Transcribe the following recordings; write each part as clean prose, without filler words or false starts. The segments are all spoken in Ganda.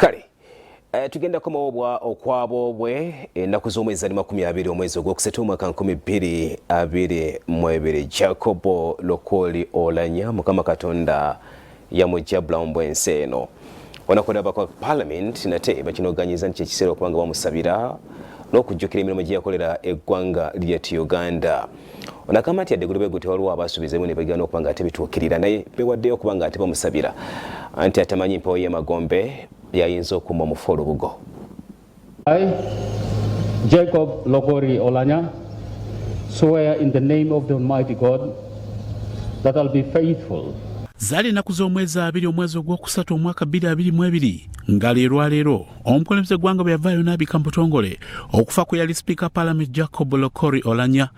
Kale tugenda komawo bwa okwabobwe ennaku z'omwezi ali 20 omwezi ogwokusatu omwaka 2022. Jacobo Lokoli Olanya, Mukama Katonda yamujja bulamu bw'ensi eno. Onakolera kwa parliament nate bakinoganyiza nti kyekiseera okuba nga bamusabira n'okujjukira emirimu gye yakolera eggwanga lyettu Uganda. Onagamba nti yadde gulube gute waliwo abasuubiza ne begaana okuba nga ate bituukirira, naye bewaddeyo okuba nga ate bamusabira anti atamanyi mpewo y'emagombe yayinza okumma omufu olubugo. I, Jacob Lokori Olanya, swear in the name of the Almighty God that I'll be faithful. Zaali ennaku z'omwezi 20 omwezi ogwokusatu omwaka 2022, nga leero leero omukulembeze eggwanga bwe yavaayo n'abika mu butongole okufa kwe yali sipiika Parliament Jacob Lokori Olanya.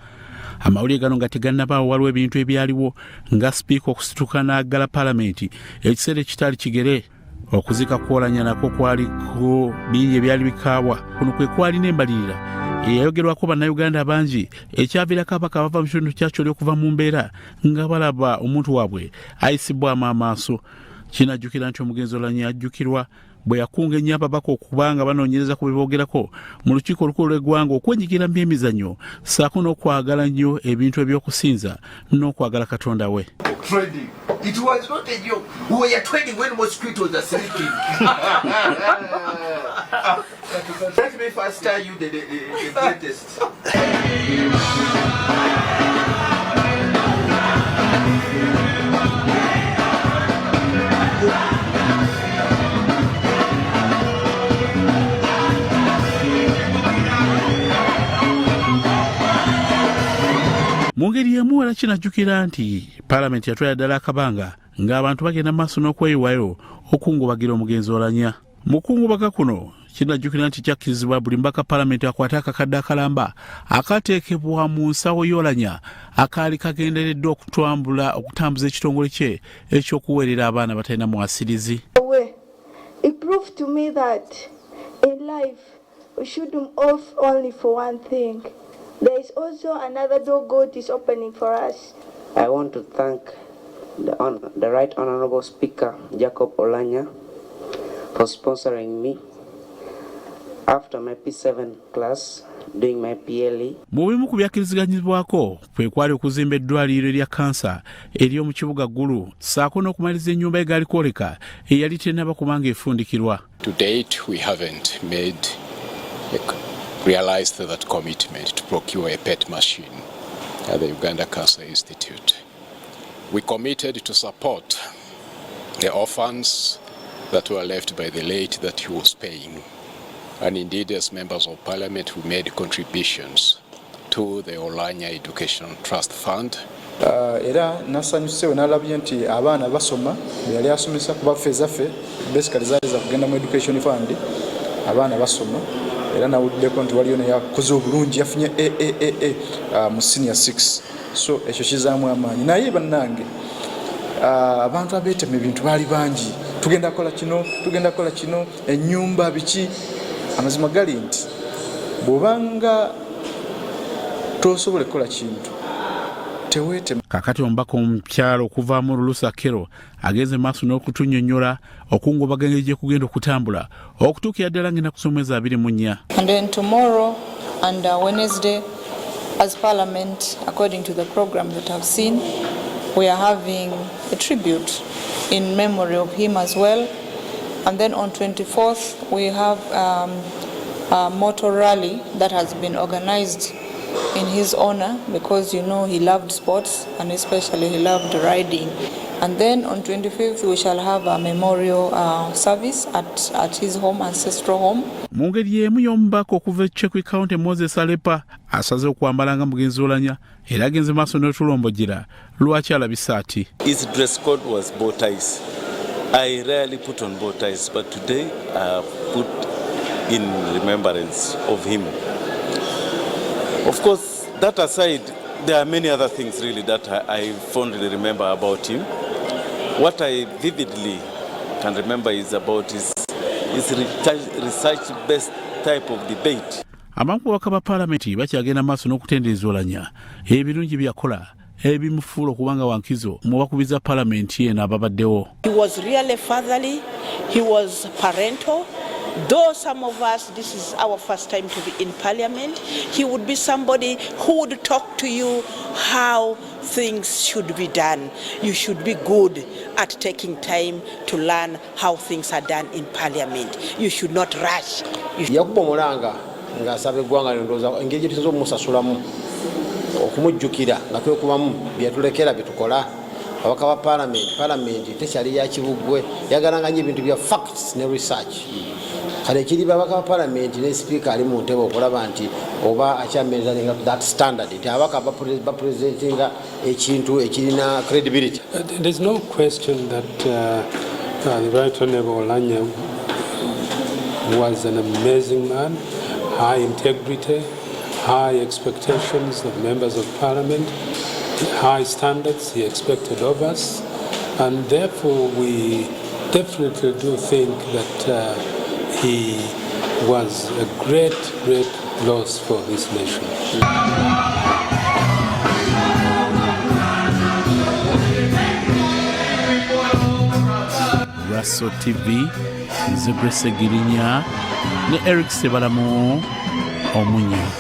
Amawulire gano nga tegannabaawo, waliwo ebintu ebyaliwo nga sipiika okusituka n'aggala palamenti ekiseera ekitaali kigere. Okuzika kw'Olanya nakwo kwaliko bingi ebyali bikaawa. Kuno kwe kwali n'embalirira eyayogerwako Bannayuganda bangi, ekyaviirako ababaka abava mu kitundu kyakyoli okuva mu mbeera nga balaba omuntu waabwe ayisibwamu amaaso. Kinajjukira nti omugenzi Olanya ajjukirwa bwe yakunga ennyo ababaka okuba nga banoonyereza ku biboogerako mu lukiiko olukulu lw'eggwanga, okwenyigira mu byemizannyo ssaako n'okwagala nnyo ebintu ebyokusinza n'okwagala Katonda we. Trading. It was not a joke. We were trading when mosquitoes are sleeping. Let me first tell you the greatest. Mu ngeri emu era kinajjukira nti paalamenti yatwala ddala akabanga ng'abantu bagenda mu maaso n'okweyiwayo okungubagira omugenzi Olanya. Mu kukungubaga kuno kinajjukira nti kyakkirizibwa buli mubaka paalamenti akwate akakadde akalamba akateekebwa mu nsawo y'Olanya, akaali kagendereddwa okutwambula okutambuza ekitongole kye ekyokuweerera abaana batalina mwasirizi. It proved to me that in life we shouldn't off only for one thing. There is also another door God is opening for us. I want to thank the Right Honorable Speaker Jacob Olanya for sponsoring me after my P7 class doing my PLE. Mu bimu ku byakkiriziganyizibwako kwe kwali okuzimba eddwaliro erya kansa ery'omu kibuga Ggulu, ssaako n'okumaliriza ennyumba y'eggaali kwoleka eyali tennaba kubanga efundikirwa. To date, we haven't realized that commitment to procure a PET machine at the Uganda Cancer Institute. We committed to support the orphans that were left by the late that he was paying. And indeed, as members of parliament, we made contributions to the Olanya Education Trust Fund. Era nasanyuse we nalabye nti abaana basoma bwe yali asomesa, kuba ffe ezaffe basically zaali za kugenda mu education fund. Abaana basoma, era nawuliddeko nti waliyo neyakoze obulungi, yafunye AAAA mu senior 6, so ekyo kizaamu amaanyi. Naye bannange, abantu abeetema ebintu baali bangi, tugenda kukola kino, tugenda kukola kino, ennyumba, biki. Amazima gali nti bw'obanga tosobola kukola kintu, teweetema. Kakati omubaka omukyalo okuvaamu Lulusa Kero agenze maaso n'okutunnyonnyola okungubaga engeri gye kugenda okutambula okutuukira ddala ng'ennaku z'omwezi 24. And then tomorrow and Wednesday, as Parliament, according to the program that I've seen, we are having a tribute in memory of him as well. And then on 24th, we have a motor rally that has been organized in his honor because he loved sports and especially he loved riding. And then on 25th, we shall have a memorial service at his home, ancestral home. Mu ngeri y'emu y'omubaka okuva e Chekwii County Moses Alepa asaze okwambala nga mugenzi Olanya, era agenze maaso n'otulombojera lwaki alabisa ati. His dress code was bow ties. I rarely put on bow ties, but today I have put in remembrance of him. Of course, that aside, there are many other things really that I fondly remember about him. What I vividly can remember is about his research-based type of debate. Abamu ku babaka ba paalamenti bakyagenda maaso n'okutendereza Olanya ebirungi byakola. Ebimufuula okuba nga wankizo mu bakubiza palamenti eno ababaddewo. He was really fatherly, he was parental. Though some of us, this is our first time to be in parliament, he would be somebody who would talk to you how things should be done. You should be good at taking time to learn how things are done in parliament. You should not rush. Yakuba omulanga ng'asaba eggwanga, ndowooza engeri gye tuyinza okumusasulamu okumujjukira nga twekubamu byetulekera byetukola ababaka ba palamenti. Palamenti tekyali ya kibuggwe, yagalanga nyo ebintu bya facts ne research. Kale ekiri babaka ba palamenti ne sipiika ali mu ntebe okulaba nti oba akyamaintaininga that standard nti ababaka bapresentinga ekintu ekirina credibility. There's no question that the Right Honorable Olanya was an amazing man, high integrity, high expectations of members of parliament, high standards he expected of us, and therefore we definitely do think that he was a great, great loss for this nation. Raso TV, nze Grace Girinya ne Eric Sebalamu Omunyo.